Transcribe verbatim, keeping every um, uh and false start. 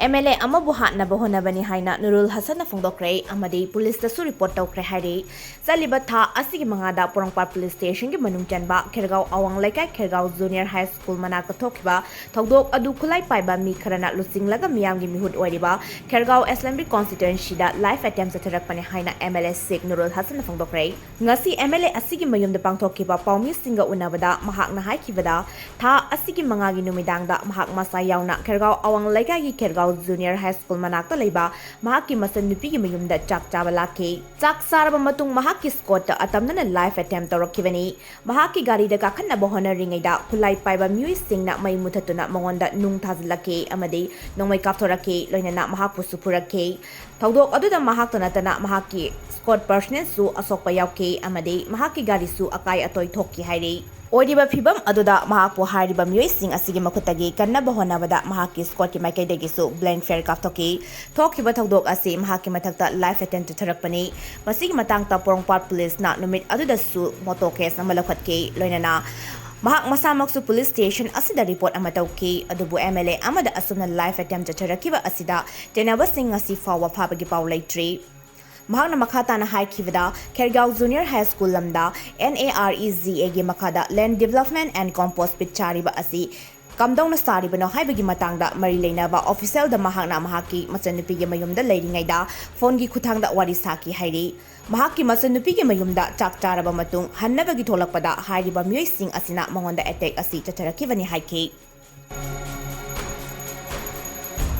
M L A ꯑꯃꯕꯨ ꯍꯥꯠꯅꯕ ꯍꯣꯠꯅꯕꯅꯤ ꯍꯥꯏꯅ ꯅꯨꯔꯨꯜ ꯍꯁꯟꯅ ꯐꯣꯡꯗꯣꯛꯈ꯭ꯔꯦ ꯑꯃꯗꯤ ꯄꯨꯂꯤꯁꯇꯁꯨ ꯔꯤꯄꯣꯔꯠ ꯇꯧꯈ꯭ꯔꯦ ꯍꯥꯏꯔꯤ꯫ ꯆꯠꯂꯤꯕ ꯊꯥ ꯑꯁꯤꯒꯤ ꯃꯉꯥꯗ ꯄꯣꯔꯣꯝꯄꯥꯠ ꯄꯨꯂꯤꯁ ꯁ꯭ꯇꯦꯁꯟꯒꯤ ꯃꯅꯨꯡ ꯆꯟꯕ ꯈꯦꯔꯒꯥꯎ ꯑꯋꯥꯡ ꯂꯩꯀꯥꯏ ꯈꯦꯔꯒꯥꯎ ꯖꯨꯅꯤꯌꯔ ꯍꯥꯏ ꯁ꯭ꯀꯨꯜ ꯃꯅꯥꯛꯇ ꯊꯣꯛꯈꯤꯕ ꯊꯧꯗꯣꯛ ꯑꯗꯨ ꯈꯨꯠꯂꯥꯏ ꯄꯥꯏꯕ ꯃꯤ ꯈꯔꯅ ꯂꯨꯆꯤꯡꯂꯒ ꯃꯤꯌꯥꯝꯒꯤ ꯃꯤꯍꯨꯠ ꯑꯣꯏꯔꯤꯕ ꯈꯦꯔꯒꯥꯎ ꯑꯦꯁꯦꯝꯕ꯭ꯂꯤ ꯀꯣꯟꯁꯇꯤꯇ꯭ꯋꯦꯟꯁꯤꯗ ꯂꯥꯏꯐ ꯑꯦꯇꯦꯝꯞ ꯆꯠꯊꯔꯛꯄꯅꯤ ꯍꯥꯏꯅ ꯑꯦꯝ ꯑꯦꯜ ꯑꯦ ꯁꯦꯛ ꯅꯨꯔꯨꯜ ꯍꯁꯟꯅ ꯐꯣꯡꯗꯣꯛꯈ꯭ꯔꯦ꯫ ꯉꯁꯤ ꯑꯦꯝ ꯑꯦꯜ ꯑꯦ ꯑꯁꯤꯒꯤ ꯃꯌꯨꯝꯗ ꯄꯥꯡꯊꯣꯛꯈꯤꯕ ꯄꯥꯎꯃꯤꯁꯤꯡꯒ ꯎꯅꯕꯗ ꯃꯍꯥꯛꯅ ꯍꯥꯏꯈꯤꯕꯗ, ꯊꯥ ꯑꯁꯤꯒꯤ ꯃꯉꯥꯒꯤ ꯅꯨꯃꯤꯗꯥꯡꯗ ꯃꯍꯥꯛ ꯃꯁꯥ ꯌꯥꯎꯅ ꯈꯦꯔꯒꯥꯎ ꯑꯋꯥꯡ ꯂꯩꯀꯥꯏꯒꯤ ꯈꯦꯔꯒꯥꯎ ꯖꯨꯅꯤꯌꯔ ꯍꯥꯏ ꯁ꯭ꯀꯨꯜ ꯃꯅꯥꯛꯇ ꯂꯩꯕ ꯃꯍꯥꯛꯀꯤ ꯃꯆꯟꯅꯨꯄꯤꯒꯤ ꯃꯌꯨꯝꯗ ꯆꯥꯛ ꯆꯥꯕ ꯂꯥꯛꯈꯤ꯫ ꯆꯥꯛ ꯆꯥꯔꯕ ꯃꯇꯨꯡ ꯃꯍꯥꯛꯀꯤ ꯁ꯭ꯀꯣꯠꯇ ꯑꯇꯝꯅꯅ ꯂꯥꯏꯐ ꯑꯦꯇꯦꯝꯞ ꯇꯧꯔꯛꯈꯤꯕꯅꯤ꯫ ꯃꯍꯥꯛꯀꯤ ꯒꯥꯔꯤꯗ ꯀꯥꯈꯠꯅꯕ ꯍꯣꯠꯅꯔꯤꯉꯩꯗ ꯈꯨꯠꯂꯥꯏ ꯄꯥꯏꯕ ꯃꯤꯑꯣꯏꯁꯤꯡꯅ ꯃꯩ ꯃꯨꯊꯠꯇꯨꯅ ꯃꯉꯣꯟꯗ ꯅꯨꯡ ꯊꯥꯖꯤꯜꯂꯛꯈꯤ ꯑꯃꯗꯤ ꯅꯣꯡꯃꯩ ꯀꯥꯞꯊꯣꯔꯛꯈꯤ, ꯂꯣꯏꯅꯅ ꯃꯍꯥꯛꯄꯨꯁꯨ ꯐꯨꯔꯛꯈꯤ꯫ ꯊꯧꯗꯣꯛ ꯑꯗꯨꯗ ꯃꯍꯥꯛꯇ ꯅꯠꯇꯅ ꯃꯍꯥꯛꯀꯤ ꯁ꯭ꯀꯣꯠ ꯄꯔꯁꯅꯦꯜꯁꯨ ꯑꯁꯣꯛꯄ ꯌꯥꯎꯈꯤ ꯑꯃꯗꯤ ꯃꯍꯥꯛꯀꯤ ꯒꯥꯔꯤꯁꯨ ꯑꯀꯥꯏ ꯑꯇꯣꯏ ꯊꯣꯛꯈꯤ ꯍꯥꯏꯔꯤ꯫ ꯑꯣꯏꯔꯤꯕ ꯐꯤꯚꯝ ꯑꯗꯨꯗ ꯃꯍꯥꯛꯄꯨ ꯍꯥꯏꯔꯤꯕ ꯃꯤꯑꯣꯏꯁꯤꯡ ꯑꯁꯤꯒꯤ ꯃꯈꯨꯠꯇꯒꯤ ꯀꯟꯅꯕ ꯍꯣꯠꯅꯕꯗ ꯃꯍꯥꯛꯀꯤ ꯁ꯭ꯀꯣꯠꯀꯤ ꯃꯥꯏꯀꯩꯗꯒꯤꯁꯨ ꯕ꯭ꯂꯦꯡ ꯐꯌꯔ ꯀꯥꯞꯊꯣꯛꯈꯤ꯫ ꯊꯣꯛꯈꯤꯕ ꯊꯧꯗꯣꯛ ꯑꯁꯤ ꯃꯍꯥꯛꯀꯤ ꯃꯊꯛꯇ ꯂꯥꯏꯐ ꯑꯦꯇꯦꯝꯞ ꯆꯠꯊꯔꯛꯄꯅꯤ꯫ ꯃꯁꯤꯒꯤ ꯃꯇꯥꯡꯗ ꯄꯣꯔꯣꯝꯄꯥꯠ ꯄꯨꯂꯤꯁꯅ ꯅꯨꯃꯤꯠ ꯑꯗꯨꯗꯁꯨ ꯃꯣꯇꯣ ꯀꯦꯁ ꯑꯃ ꯂꯧꯈꯠꯈꯤ, ꯂꯣꯏꯅꯅ ꯃꯍꯥꯛ ꯃꯁꯥꯃꯛꯁꯨ ꯄꯨꯂꯤꯁ ꯁ꯭ꯇꯦꯁꯟ ꯑꯁꯤꯗ ꯔꯤꯄꯣꯔꯠ ꯑꯃ ꯇꯧꯈꯤ꯫ ꯑꯗꯨꯕꯨ ꯑꯦꯝ ꯑꯦꯜ ꯑꯦ ꯑꯃꯗ ꯑꯁꯨꯝꯅ ꯂꯥꯏꯐ ꯑꯦꯇꯦꯝꯞ ꯆꯠꯊꯔꯛꯈꯤꯕ ꯑꯁꯤꯗ ꯇꯦꯟꯅꯕꯁꯤꯡ ꯉꯁꯤ ꯐꯥꯎꯕ ꯐꯥꯕꯒꯤ ꯄꯥꯎ ꯂꯩꯇ꯭ꯔꯤ꯫ ꯃꯍꯥꯛꯅ ꯃꯈꯥ ꯇꯥꯅ ꯍꯥꯏꯈꯤꯕꯗ, ꯈꯦꯔꯒꯥꯎ ꯖꯨꯅꯤꯌꯔ ꯍꯥꯏ ꯁ꯭ꯀꯨꯜ ꯂꯝꯗ N A R E G ꯑꯦꯒꯤ ꯃꯈꯥꯗ ꯂꯦꯟ ꯗꯤꯕꯂꯞꯃꯦꯟ ꯑꯦꯟ ꯀꯝꯄꯣꯁ ꯕꯤꯠ ꯆꯥꯔꯤꯕ ꯑꯁꯤ ꯀꯝꯗꯧꯅ ꯁꯥꯔꯤꯕꯅꯣ ꯍꯥꯏꯕꯒꯤ ꯃꯇꯥꯡꯗ ꯃꯔꯤ ꯂꯩꯅꯕ ꯑꯣꯐꯤꯁꯦꯜꯗ ꯃꯍꯥꯛꯅ ꯃꯍꯥꯛꯀꯤ ꯃꯆꯟꯅꯨꯄꯤꯒꯤ ꯃꯌꯨꯝꯗ ꯂꯩꯔꯤꯉꯩꯗ ꯐꯣꯟꯒꯤ ꯈꯨꯠꯊꯥꯡꯗ ꯋꯥꯔꯤ ꯁꯥꯈꯤ ꯍꯥꯏꯔꯤ꯫ ꯃꯍꯥꯛꯀꯤ ꯃꯆꯟꯅꯨꯄꯤꯒꯤ ꯃꯌꯨꯝꯗ ꯆꯥꯛ ꯆꯥꯔꯕ ꯃꯇꯨꯡ ꯍꯟꯅꯕꯒꯤ ꯊꯣꯛꯂꯛꯄꯗ ꯍꯥꯏꯔꯤꯕ ꯃꯤꯑꯣꯏꯁꯤꯡ ꯑꯁꯤꯅ ꯃꯉꯣꯟꯗ ꯑꯦꯇꯦꯛ ꯑꯁꯤ ꯆꯠꯊꯔꯛꯈꯤꯕꯅꯤ ꯍꯥꯏꯈꯤ꯫